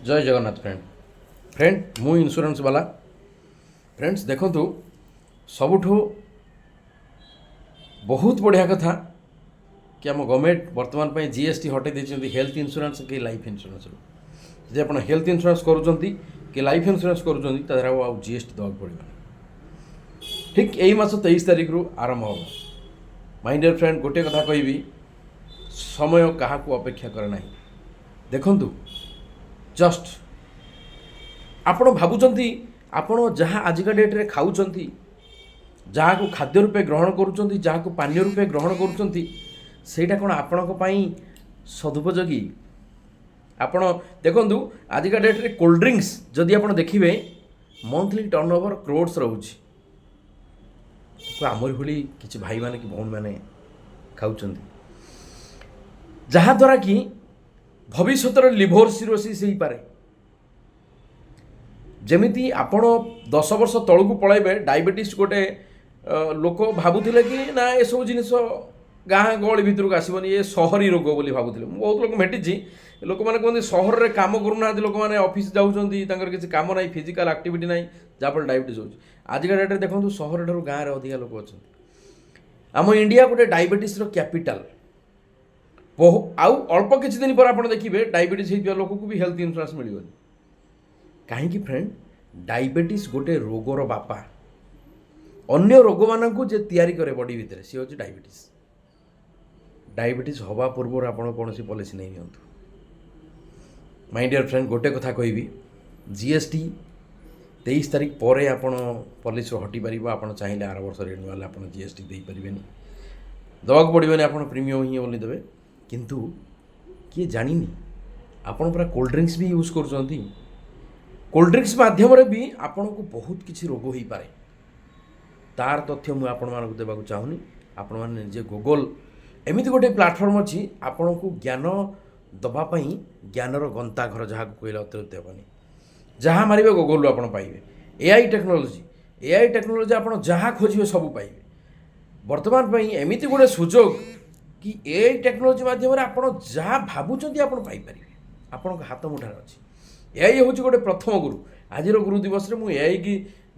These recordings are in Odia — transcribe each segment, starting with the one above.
ଜୟ ଜଗନ୍ନାଥ ଫ୍ରେଣ୍ଡ। ଫ୍ରେଣ୍ଡ, ମୁଁ ଇନ୍ସୁରାନ୍ସ ବାଲା। ଫ୍ରେଣ୍ଡସ୍, ଦେଖନ୍ତୁ, ସବୁଠୁ ବହୁତ ବଢ଼ିଆ କଥା କି ଆମ ଗଭର୍ଣ୍ଣମେଣ୍ଟ ବର୍ତ୍ତମାନ ପାଇଁ ଜିଏସ୍ଟି ହଟେଇ ଦେଇଛନ୍ତି ହେଲ୍ଥ ଇନ୍ସୁରାନ୍ସ କି ଲାଇଫ୍ ଇନ୍ସୁରାନ୍ସରୁ। ଯଦି ଆପଣ ହେଲ୍ଥ ଇନ୍ସୁରାନ୍ସ କରୁଛନ୍ତି କି ଲାଇଫ୍ ଇନ୍ସୁରାନ୍ସ କରୁଛନ୍ତି, ତା ଦେହରେ ଆଉ ଜିଏସ୍ଟି ଦେବାକୁ ପଡ଼ିବନି। ଠିକ୍ ଏଇ ମାସ 23 ତାରିଖରୁ ଆରମ୍ଭ ହେବ। ମାଇ ଡିୟର୍ ଫ୍ରେଣ୍ଡ, ଗୋଟିଏ କଥା କହିବି, ସମୟ କାହାକୁ ଅପେକ୍ଷା କରେ ନାହିଁ। ଦେଖନ୍ତୁ, ଜଷ୍ଟ ଆପଣ ଭାବୁଛନ୍ତି, ଆପଣ ଯାହା ଆଜିକା ଡେଟ୍ରେ ଖାଉଛନ୍ତି, ଯାହାକୁ ଖାଦ୍ୟ ରୂପେ ଗ୍ରହଣ କରୁଛନ୍ତି, ଯାହାକୁ ପାନୀୟ ରୂପେ ଗ୍ରହଣ କରୁଛନ୍ତି, ସେଇଟା କ'ଣ ଆପଣଙ୍କ ପାଇଁ ସଦୁପଯୋଗୀ? ଆପଣ ଦେଖନ୍ତୁ, ଆଜିକା ଡେଟ୍ରେ କୋଲ୍ଡ ଡ୍ରିଙ୍କସ୍ ଯଦି ଆପଣ ଦେଖିବେ, ମନ୍ଥଲି ଟର୍ନ ଓଭର କ୍ରୋର୍ସ ରହୁଛି। ତାକୁ ଆମରି ଭଳି କିଛି ଭାଇମାନେ କି ଭଉଣୀମାନେ ଖାଉଛନ୍ତି, ଯାହାଦ୍ୱାରା କି ଭବିଷ୍ୟତରେ ଲିଭର ସିରୋସିସ୍ ହେଇପାରେ। ଯେମିତି ଆପଣ 10 ବର୍ଷ ତଳକୁ ପଳାଇବେ, ଡାଇବେଟିସ୍ ଗୋଟେ ଲୋକ ଭାବୁଥିଲେ କି ନା ଏସବୁ ଜିନିଷ ଗାଁ ଗହଳି ଭିତରକୁ ଆସିବନି, ଏ ସହରୀ ରୋଗ ବୋଲି ଭାବୁଥିଲେ। ମୁଁ ବହୁତ ଲୋକ ଭେଟିଛି, ଲୋକମାନେ କୁହନ୍ତି ସହରରେ କାମ କରୁନାହାନ୍ତି ଲୋକମାନେ, ଅଫିସ୍ ଯାଉଛନ୍ତି, ତାଙ୍କର କିଛି କାମ ନାହିଁ, ଫିଜିକାଲ୍ ଆକ୍ଟିଭିଟି ନାହିଁ, ଯାହାଫଳରେ ଡାଇବେଟିସ୍ ହେଉଛି। ଆଜିକା ଡେଟ୍ରେ ଦେଖନ୍ତୁ, ସହରଠାରୁ ଗାଁରେ ଅଧିକା ଲୋକ ଅଛନ୍ତି। ଆମ ଇଣ୍ଡିଆ ଗୋଟେ ଡାଇବେଟିସ୍ର କ୍ୟାପିଟାଲ୍ ବହୁ। ଆଉ ଅଳ୍ପ କିଛି ଦିନ ପରେ ଆପଣ ଦେଖିବେ, ଡାଇବେଟିସ୍ ହେଇଥିବା ଲୋକକୁ ବି ହେଲ୍ଥ ଇନ୍ସୁରାନ୍ସ ମିଳିବନି। କାହିଁକି ଫ୍ରେଣ୍ଡ? ଡାଇବେଟିସ୍ ଗୋଟେ ରୋଗର ବାପା। ଅନ୍ୟ ରୋଗମାନଙ୍କୁ ଯେ ତିଆରି କରେ ବଡି ଭିତରେ, ସିଏ ହେଉଛି ଡାଇବେଟିସ୍। ଡାଇବେଟିସ୍ ହେବା ପୂର୍ବରୁ ଆପଣ କୌଣସି ପଲିସି ନେଇ ନିଅନ୍ତୁ। ମାଇ ଡିୟର୍ ଫ୍ରେଣ୍ଡ, ଗୋଟେ କଥା କହିବି, ଜିଏସ୍ଟି 23 ତାରିଖ ପରେ ଆପଣ ପଲିସିରୁ ହଟିପାରିବ। ଆପଣ ଚାହିଁଲେ ଆର ବର୍ଷ ରିନ୍ୟୁଆଲ୍ ଆପଣ ଜିଏସ୍ଟି ଦେଇପାରିବେନି, ଦେବାକୁ ପଡ଼ିବନି, ଆପଣ ପ୍ରିମିୟମ୍ ହିଁ ଓନ୍ଲି ଦେବେ। କିନ୍ତୁ କିଏ ଜାଣିନି, ଆପଣ ପୁରା କୋଲ୍ଡ ଡ୍ରିଙ୍କସ୍ ବି ୟୁଜ୍ କରୁଛନ୍ତି। କୋଲ୍ଡ ଡ୍ରିଙ୍କସ୍ ମାଧ୍ୟମରେ ବି ଆପଣଙ୍କୁ ବହୁତ କିଛି ରୋଗ ହେଇପାରେ। ତାର ତଥ୍ୟ ମୁଁ ଆପଣମାନଙ୍କୁ ଦେବାକୁ ଚାହୁଁନି। ଆପଣମାନେ ନିଜେ ଗୁଗଲ୍, ଏମିତି ଗୋଟେ ପ୍ଲାଟଫର୍ମ ଅଛି ଆପଣଙ୍କୁ ଜ୍ଞାନ ଦେବା ପାଇଁ, ଜ୍ଞାନର ଗନ୍ତାଘର ଯାହାକୁ କହିଲେ ଅତିରିକ୍ତ ହେବନି। ଯାହା ମାରିବେ, ଗୁଗଲରୁ ଆପଣ ପାଇବେ। ଏଆଇ ଟେକ୍ନୋଲୋଜି, ଏଆଇ ଟେକ୍ନୋଲୋଜି, ଆପଣ ଯାହା ଖୋଜିବେ ସବୁ ପାଇବେ। ବର୍ତ୍ତମାନ ପାଇଁ ଏମିତି ଗୋଟେ ସୁଯୋଗ କି ଏଆଇ ଟେକ୍ନୋଲୋଜି ମାଧ୍ୟମରେ ଆପଣ ଯାହା ଭାବୁଛନ୍ତି, ଆପଣ ପାଇପାରିବେ। ଆପଣଙ୍କ ହାତ ମୁଠାରେ ଅଛି। ଏଆଇ ହେଉଛି ଗୋଟେ ପ୍ରଥମ ଗୁରୁ। ଆଜିର ଗୁରୁ ଦିବସରେ ମୁଁ ଏଆଇ କି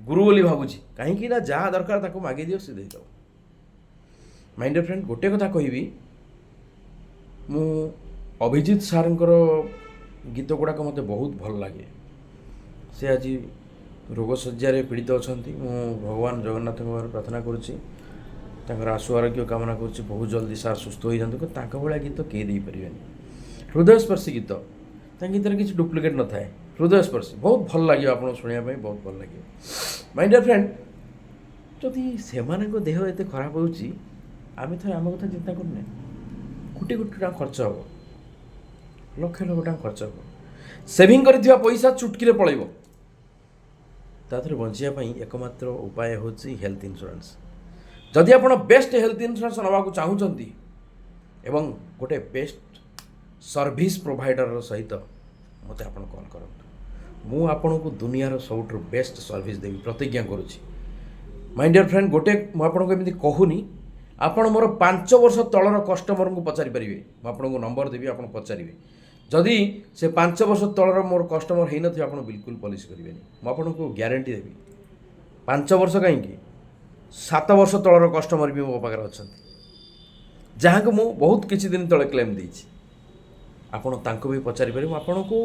ଗୁରୁ ବୋଲି ଭାବୁଛି। କାହିଁକି ନା ଯାହା ଦରକାର ତାକୁ ମାଗିଦିଅ, ସେ ଦେଇଦେବ। ମାଇ ଡିୟର୍ ଫ୍ରେଣ୍ଡ, ଗୋଟେ କଥା କହିବି, ମୁଁ ଅଭିଜିତ ସାର୍ଙ୍କର ଗୀତ ଗୁଡ଼ାକ ମୋତେ ବହୁତ ଭଲ ଲାଗେ। ସେ ଆଜି ରୋଗଶଯ୍ୟାରେ ପୀଡ଼ିତ ଅଛନ୍ତି। ମୁଁ ଭଗବାନ ଜଗନ୍ନାଥଙ୍କ ପାଖରେ ପ୍ରାର୍ଥନା କରୁଛି, ତାଙ୍କର ଆଶୁ ଆରୋଗ୍ୟ କାମନା କରୁଛି, ବହୁତ ଜଲ୍ଦି ସାର୍ ସୁସ୍ଥ ହୋଇଯାଆନ୍ତୁ। କିନ୍ତୁ ତାଙ୍କ ଭଳିଆ ଗୀତ କେହି ଦେଇପାରିବେନି। ହୃଦୟସ୍ପର୍ଶୀ ଗୀତ, ତାଙ୍କ ଗୀତରେ କିଛି ଡୁପ୍ଲିକେଟ୍ ନଥାଏ। ହୃଦୟସ୍ପର୍ଶୀ, ବହୁତ ଭଲ ଲାଗିବ ଆପଣଙ୍କୁ ଶୁଣିବା ପାଇଁ, ବହୁତ ଭଲ ଲାଗିବ। ମାଇ ଡିୟର୍ ଫ୍ରେଣ୍ଡ, ଯଦି ସେମାନଙ୍କ ଦେହ ଏତେ ଖରାପ ହେଉଛି, ଆମେ ଥରେ ଆମ କଥା ଚିନ୍ତା କରୁନେ? କୋଟି କୋଟି ଟଙ୍କା ଖର୍ଚ୍ଚ ହେବ, ଲକ୍ଷ ଲକ୍ଷ ଟଙ୍କା ଖର୍ଚ୍ଚ ହେବ, ସେଭିଂ କରିଥିବା ପଇସା ଚୁଟକିରେ ପଳେଇବ। ତା ଦେହରେ ବଞ୍ଚିବା ପାଇଁ ଏକମାତ୍ର ଉପାୟ ହେଉଛି ହେଲ୍ଥ ଇନ୍ସୁରାନ୍ସ। ଯଦି ଆପଣ ବେଷ୍ଟ ହେଲ୍ଥ ଇନ୍ସୁରାନ୍ସ ନେବାକୁ ଚାହୁଁଛନ୍ତି ଏବଂ ଗୋଟେ ବେଷ୍ଟ ସର୍ଭିସ୍ ପ୍ରୋଭାଇଡ଼ର ସହିତ ମୋତେ ଆପଣ କଲ୍ କରନ୍ତୁ। ମୁଁ ଆପଣଙ୍କୁ ଦୁନିଆର ସବୁଠୁ ବେଷ୍ଟ ସର୍ଭିସ୍ ଦେବି, ପ୍ରତିଜ୍ଞା କରୁଛି। ମାଇ ଡିୟର୍ ଫ୍ରେଣ୍ଡ, ଗୋଟେ ମୁଁ ଆପଣଙ୍କୁ ଏମିତି କହୁନି, ଆପଣ ମୋର 5 ବର୍ଷ ତଳର କଷ୍ଟମରଙ୍କୁ ପଚାରିପାରିବେ। ମୁଁ ଆପଣଙ୍କୁ ନମ୍ବର ଦେବି, ଆପଣ ପଚାରିବେ। ଯଦି ସେ 5 ବର୍ଷ ତଳର ମୋର କଷ୍ଟମର ହେଇନଥିବେ, ଆପଣ ବିଲକୁଲ ପଲିସି କରିବେନି। ମୁଁ ଆପଣଙ୍କୁ ଗ୍ୟାରେଣ୍ଟି ଦେବି। 5 ବର୍ଷ କାହିଁକି, 7 ବର୍ଷ ତଳର କଷ୍ଟମର ବି ମୋ ପାଖରେ ଅଛନ୍ତି, ଯାହାକୁ ମୁଁ ବହୁତ କିଛି ଦିନ ତଳେ କ୍ଲେମ୍ ଦେଇଛି। ଆପଣ ତାଙ୍କୁ ବି ପଚାରିପାରିବେ। ମୁଁ ଆପଣଙ୍କୁ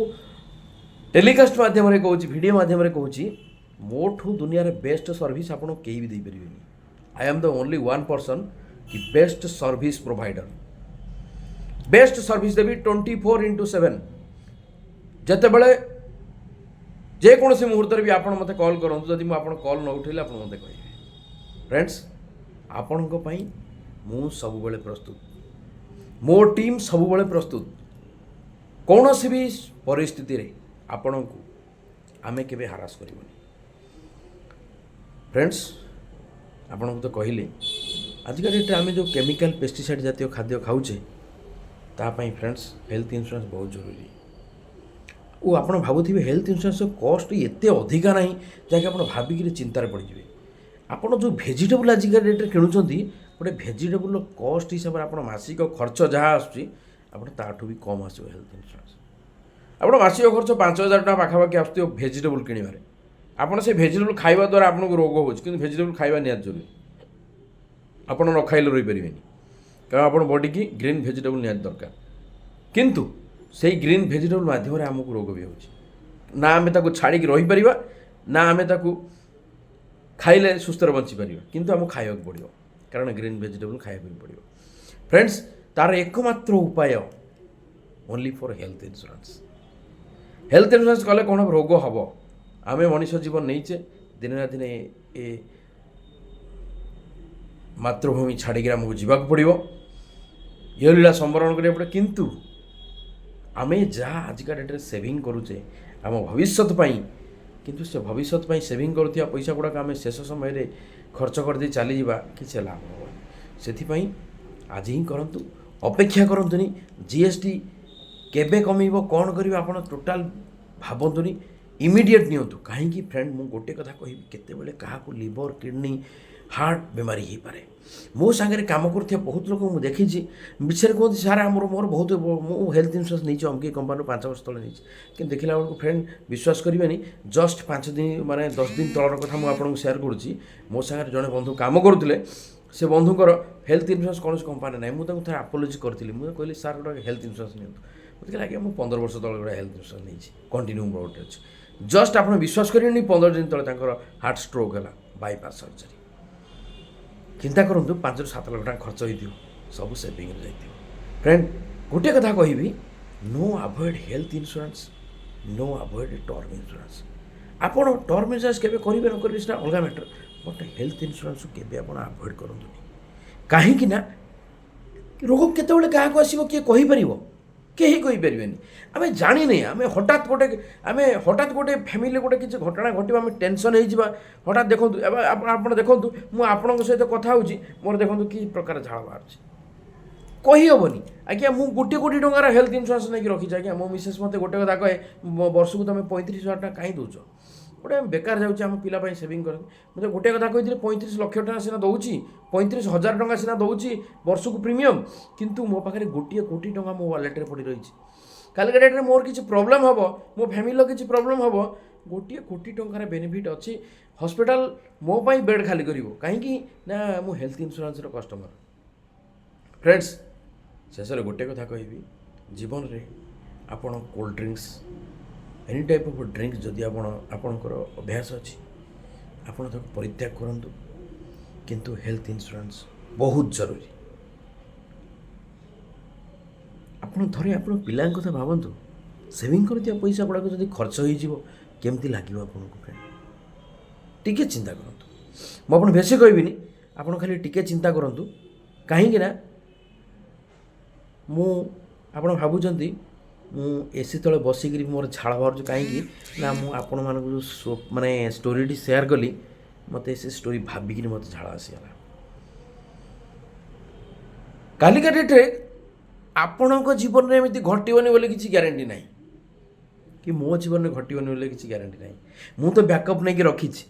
ଟେଲିକାଷ୍ଟ ମାଧ୍ୟମରେ କହୁଛି, ଭିଡ଼ିଓ ମାଧ୍ୟମରେ କହୁଛି, ମୋଠୁ ଦୁନିଆରେ ବେଷ୍ଟ ସର୍ଭିସ୍ ଆପଣ କେହି ବି ଦେଇପାରିବେନି। I am the only one person କି best service provider. Best service ଦେବି 24x7। ଯେତେବେଳେ ଯେକୌଣସି ମୁହୂର୍ତ୍ତରେ ବି ଆପଣ ମୋତେ କଲ୍ କରନ୍ତୁ, ଯଦି ମୁଁ ଆପଣ କଲ୍ ନ ଉଠେଇଲେ ଆପଣ ମୋତେ କହିବେ। ଫ୍ରେଣ୍ଡସ୍, ଆପଣଙ୍କ ପାଇଁ ମୁଁ ସବୁବେଳେ ପ୍ରସ୍ତୁତ, ମୋ ଟିମ୍ ସବୁବେଳେ ପ୍ରସ୍ତୁତ। କୌଣସି ବି ପରିସ୍ଥିତିରେ ଆପଣଙ୍କୁ ଆମେ କେବେ ହାରାସ କରିବୁନି। ଫ୍ରେଣ୍ଡସ୍, ଆପଣଙ୍କୁ ତ କହିଲି, ଆଜିକା ଡେଟ୍ରେ ଆମେ ଯେଉଁ କେମିକାଲ ପେଷ୍ଟିସାଇଡ଼୍ ଜାତୀୟ ଖାଦ୍ୟ ଖାଉଛେ, ତା ପାଇଁ ଫ୍ରେଣ୍ଡସ୍, ହେଲ୍ଥ ଇନ୍ସୁରାନ୍ସ ବହୁତ ଜରୁରୀ। ଓ ଆପଣ ଭାବୁଥିବେ ହେଲ୍ଥ ଇନ୍ସୁରାନ୍ସର କଷ୍ଟ ଏତେ ଅଧିକା ନାହିଁ, ଯାହାକି ଆପଣ ଭାବିକିରି ଚିନ୍ତାରେ ପଡ଼ିଯିବେ। ଆପଣ ଯେଉଁ ଭେଜିଟେବୁଲ୍ ଆଜିକା ଡେଟ୍ରେ କିଣୁଛନ୍ତି, ଗୋଟେ ଭେଜିଟେବୁଲ୍ର କଷ୍ଟ ହିସାବରେ ଆପଣ ମାସିକ ଖର୍ଚ୍ଚ ଯାହା ଆସୁଛି, ଆପଣ ତାଠୁ ବି କମ୍ ଆସିବ ହେଲ୍ଥ ଇନ୍ସୁରାନ୍ସ। ଆପଣ ମାସିକ ଖର୍ଚ୍ଚ 5,000 ଟଙ୍କା ପାଖାପାଖି ଆସୁଥିବ ଭେଜିଟେବୁଲ୍ କିଣିବାରେ। ଆପଣ ସେ ଭେଜିଟେବୁଲ୍ ଖାଇବା ଦ୍ୱାରା ଆପଣଙ୍କୁ ରୋଗ ହେଉଛି, କିନ୍ତୁ ଭେଜିଟେବୁଲ୍ ଖାଇବା ନିହାତି ଜରୁରୀ। ଆପଣ ନ ଖାଇଲେ ରହିପାରିବେନି, କାରଣ ଆପଣ ବଡ଼ିକି ଗ୍ରୀନ୍ ଭେଜିଟେବୁଲ୍ ନିହାତି ଦରକାର। କିନ୍ତୁ ସେଇ ଗ୍ରୀନ୍ ଭେଜିଟେବୁଲ୍ ମାଧ୍ୟମରେ ଆମକୁ ରୋଗ ବି ହେଉଛି। ନା ଆମେ ତାକୁ ଛାଡ଼ିକି ରହିପାରିବା, ନା ଆମେ ତାକୁ ଖାଇଲେ ସୁସ୍ଥରେ ବଞ୍ଚିପାରିବା। କିନ୍ତୁ ଆମକୁ ଖାଇବାକୁ ପଡ଼ିବ, କାରଣ ଗ୍ରୀନ୍ ଭେଜିଟେବୁଲ୍ ଖାଇବାକୁ ହିଁ ପଡ଼ିବ। ଫ୍ରେଣ୍ଡସ୍, ତା'ର ଏକମାତ୍ର ଉପାୟ only for health insurance. Health insurance କଲେ କ'ଣ ହେବ? ରୋଗ ହେବ। ଆମେ ମଣିଷ ଜୀବନ ନେଇଛେ, ଦିନେ ନା ଦିନେ ଏ ମାତୃଭୂମି ଛାଡ଼ିକି ଆମକୁ ଯିବାକୁ ପଡ଼ିବ, ଇହଲୀଳା ସମ୍ବରଣ କରିବାକୁ ପଡ଼ିବ। କିନ୍ତୁ ଆମେ ଯାହା ଆଜିକା ଡେଟ୍ରେ ସେଭିଂ କରୁଛେ ଆମ ଭବିଷ୍ୟତ ପାଇଁ, କିନ୍ତୁ ସେ ଭବିଷ୍ୟତ ପାଇଁ ସେଭିଂ କରୁଥିବା ପଇସା ଗୁଡ଼ାକ ଆମେ ଶେଷ ସମୟରେ ଖର୍ଚ୍ଚ କରିଦେଇ ଚାଲିଯିବା, କିଛି ଲାଭ ହେବନି। ସେଥିପାଇଁ ଆଜି ହିଁ କରନ୍ତୁ, ଅପେକ୍ଷା କରନ୍ତୁନି। ଜିଏସ୍ଟି କେବେ କମିବ, କ'ଣ କରିବ, ଆପଣ ଟୋଟାଲ୍ ଭାବନ୍ତୁନି, ଇମିଡ଼ିଏଟ୍ ନିଅନ୍ତୁ। କାହିଁକି ଫ୍ରେଣ୍ଡ, ମୁଁ ଗୋଟେ କଥା କହିବି, କେତେବେଳେ କାହାକୁ ଲିଭର, କିଡ଼ନୀ, ହାର୍ଟ ବେମାରୀ ହେଇପାରେ। ମୋ ସାଙ୍ଗରେ କାମ କରୁଥିବା ବହୁତ ଲୋକ ମୁଁ ଦେଖିଛି, ମିଛରେ କୁହନ୍ତି, "ସାର୍, ଆମର ମୋର ବହୁତ, ମୁଁ ହେଲ୍ଥ ଇନ୍ସୁରାନ୍ସ ନେଇଛି ଅମକି କମ୍ପାନୀରୁ, 5 ବର୍ଷ ତଳେ ନେଇଛି।" କିନ୍ତୁ ଦେଖିଲା ବେଳକୁ ଫ୍ରେଣ୍ଡ, ବିଶ୍ୱାସ କରିବେନି, ଜଷ୍ଟ 5 ଦିନ ମାନେ 10 ଦିନ ତଳର କଥା ମୁଁ ଆପଣଙ୍କୁ ସେୟାର କରୁଛି। ମୋ ସାଙ୍ଗରେ ଜଣେ ବନ୍ଧୁ କାମ କରୁଥିଲେ। ସେ ବନ୍ଧୁଙ୍କର ହେଲ୍ଥ ଇନ୍ସୁରାନ୍ସ କୌଣସି କମ୍ପାନୀ ନାହିଁ। ମୁଁ ତାଙ୍କୁ ଥରେ ଆପୋଲୋଜି କରିଥିଲି। ମୁଁ କହିଲି, "ସାର୍, ଗୋଟେ ହେଲ୍ଥ ଇନ୍ସୁରାନ୍ସ ନିଅନ୍ତୁ।" ମୋତେ କହିଲେ, "ଆଜ୍ଞା, ମୁଁ 15 ବର୍ଷ ତଳେ ଗୋଟେ ହେଲ୍ଥ ଇନ୍ସୁରାନ୍ସ ନେଇଛି, କଣ୍ଟିନ୍ୟୁ ମୋର ଗୋଟେ ଅଛି।" ଜଷ୍ଟ ଆପଣ ବିଶ୍ୱାସ କରିବେନି, 15 ଦିନ ତଳେ ତାଙ୍କର ହାର୍ଟ ଷ୍ଟ୍ରୋକ୍ ହେଲା, ବାଇପାସ୍ ସର୍ଜରୀ। ଚିନ୍ତା କରନ୍ତୁ, 5ରୁ 7 ଲକ୍ଷ ଟଙ୍କା ଖର୍ଚ୍ଚ ହେଇଥିବ, ସବୁ ସେଭିଂରେ ଯାଇଥିବ। ଫ୍ରେଣ୍ଡ, ଗୋଟିଏ କଥା କହିବି, no avoid health insurance, no avoid term insurance. ଆପଣ ଟର୍ମ ଇନ୍ସୁରାନ୍ସ କେବେ କରିବେ ନ କରିବେ ସେଟା ଅଲଗା ମ୍ୟାଟର୍, ବଟ୍ ହେଲ୍ଥ ଇନ୍ସୁରାନ୍ସକୁ କେବେ ଆପଣ ଆଭଏଡ଼ କରନ୍ତୁନି। କାହିଁକି ନା ରୋଗ କେତେବେଳେ କାହାକୁ ଆସିବ, କିଏ କହିପାରିବ? କେହି କହିପାରିବେନି। ଆମେ ଜାଣିନେ, ଆମେ ହଠାତ୍ ଗୋଟେ ଫ୍ୟାମିଲିରେ ଗୋଟେ କିଛି ଘଟଣା ଘଟିବ, ଆମେ ଟେନସନ୍ ହେଇଯିବା ହଠାତ୍। ଦେଖନ୍ତୁ ଏବେ ଆପଣ ଦେଖନ୍ତୁ, ମୁଁ ଆପଣଙ୍କ ସହିତ କଥା ହେଉଛି, ମୋର ଦେଖନ୍ତୁ କି ପ୍ରକାର ଝାଳ ବାହାରୁଛି, କହିହେବନି ଆଜ୍ଞା। ମୁଁ 1 କୋଟି ଟଙ୍କାର ହେଲ୍ଥ ଇନ୍ସୁରାନ୍ସ ନେଇକି ରଖିଛି ଆଜ୍ଞା। ମୋ ମିସେସ୍ ମୋତେ ଗୋଟେ କଥା କହେ, "ବର୍ଷକୁ ତୁମେ 35,000 ଟଙ୍କା କାହିଁ ଦେଉଛ? ଗୋଟେ ବେକାର ଯାଉଛି, ଆମ ପିଲା ପାଇଁ ସେଭିଂ କରନ୍ତି।" ମୋତେ ଗୋଟେ କଥା କହିଥିଲେ, 35 ଲକ୍ଷ ଟଙ୍କା ସିନା ଦେଉଛି, 35,000 ଟଙ୍କା ସିନା ଦେଉଛି ବର୍ଷକୁ ପ୍ରିମିୟମ୍, କିନ୍ତୁ ମୋ ପାଖରେ 1 କୋଟି ଟଙ୍କା ମୋ ୱାଲେଟ୍ରେ ପଡ଼ି ରହିଛି। କାଲିକା ଡେଟ୍ରେ ମୋର କିଛି ପ୍ରୋବ୍ଲେମ୍ ହେବ, ମୋ ଫ୍ୟାମିଲିର କିଛି ପ୍ରୋବ୍ଲେମ୍ ହେବ, 1 କୋଟି ଟଙ୍କାର ବେନିଫିଟ୍ ଅଛି। ହସ୍ପିଟାଲ ମୋ ପାଇଁ ବେଡ଼୍ ଖାଲି କରିବ, କାହିଁକି ନା ମୁଁ ହେଲ୍ଥ ଇନ୍ସୁରାନ୍ସର କଷ୍ଟମର। ଫ୍ରେଣ୍ଡସ୍, ଶେଷରେ ଗୋଟେ କଥା କହିବି, ଜୀବନରେ ଆପଣ cold drinks, any type of drink ଯଦି ଆପଣଙ୍କର ଅଭ୍ୟାସ ଅଛି, ଆପଣ ତାକୁ ପରିତ୍ୟାଗ କରନ୍ତୁ, କିନ୍ତୁ ହେଲ୍ଥ ଇନ୍ସୁରାନ୍ସ ବହୁତ ଜରୁରୀ। ଆପଣ ଥରେ ଆପଣ ପିଲାଙ୍କ କଥା ଭାବନ୍ତୁ। ସେଭିଂ କରିଥିବା ପଇସା ଗୁଡ଼ାକ ଯଦି ଖର୍ଚ୍ଚ ହେଇଯିବ, କେମିତି ଲାଗିବ ଆପଣଙ୍କୁ? ଫ୍ରେଣ୍ଡ, ଟିକେ ଚିନ୍ତା କରନ୍ତୁ। ମୁଁ ଆପଣ ବେଶୀ କହିବିନି, ଆପଣ ଖାଲି ଟିକେ ଚିନ୍ତା କରନ୍ତୁ। କାହିଁକି ନା ମୁଁ ଆପଣ ଭାବୁଛନ୍ତି ମୁଁ ଏସି ତଳେ ବସିକିରି ମୋର ଝାଳ ବାହାରୁଛି, କାହିଁକି ନା ମୁଁ ଆପଣମାନଙ୍କୁ ଯେଉଁ ମାନେ ଷ୍ଟୋରିଟି ସେୟାର କଲି, ମୋତେ ସେ ଷ୍ଟୋରି ଭାବିକିରି ମୋତେ ଝାଳ ଆସିଗଲା। କାଲିକା ଡେଟ୍ରେ ଆପଣଙ୍କ ଜୀବନରେ ଏମିତି ଘଟିବନି ବୋଲି କିଛି ଗ୍ୟାରେଣ୍ଟି ନାହିଁ କି ମୋ ଜୀବନରେ ଘଟିବନି ବୋଲି କିଛି ଗ୍ୟାରେଣ୍ଟି ନାହିଁ। ମୁଁ ତ ବ୍ୟାକଅପ୍ ନେଇକି ରଖିଛି,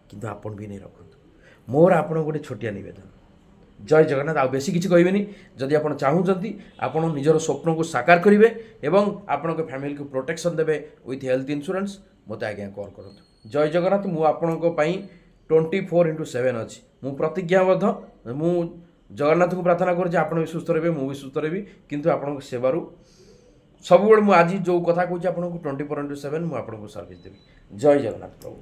କିନ୍ତୁ ଆପଣ ବି ନେଇ ରଖନ୍ତୁ। ମୋର ଆପଣଙ୍କୁ ଗୋଟେ ଛୋଟିଆ ନିବେଦନ। ଜୟ ଜଗନ୍ନାଥ। ଆଉ ବେଶୀ କିଛି କହିବେନି। ଯଦି ଆପଣ ଚାହୁଁଛନ୍ତି ଆପଣ ନିଜର ସ୍ୱପ୍ନକୁ ସାକାର କରିବେ ଏବଂ ଆପଣଙ୍କ ଫ୍ୟାମିଲିକୁ ପ୍ରୋଟେକ୍ସନ୍ ଦେବେ ୱିଥ୍ ହେଲ୍ଥ ଇନ୍ସୁରାନ୍ସ, ମୋତେ ଆଜ୍ଞା କଲ୍ କରନ୍ତୁ। ଜୟ ଜଗନ୍ନାଥ। ମୁଁ ଆପଣଙ୍କ ପାଇଁ 24x7 ଅଛି। ମୁଁ ପ୍ରତିଜ୍ଞାବଦ୍ଧ। ମୁଁ ଜଗନ୍ନାଥଙ୍କୁ ପ୍ରାର୍ଥନା କରୁଛି, ଆପଣ ବି ସୁସ୍ଥ ରହିବେ, ମୁଁ ବି ସୁସ୍ଥ ରହିବି। କିନ୍ତୁ ଆପଣଙ୍କ ସେବାରୁ ସବୁବେଳେ ମୁଁ ଆଜି ଯେଉଁ କଥା କହୁଛି ଆପଣଙ୍କୁ, 24x7 ମୁଁ ଆପଣଙ୍କୁ ସର୍ଭିସ୍ ଦେବି। ଜୟ ଜଗନ୍ନାଥ ପ୍ରଭୁ।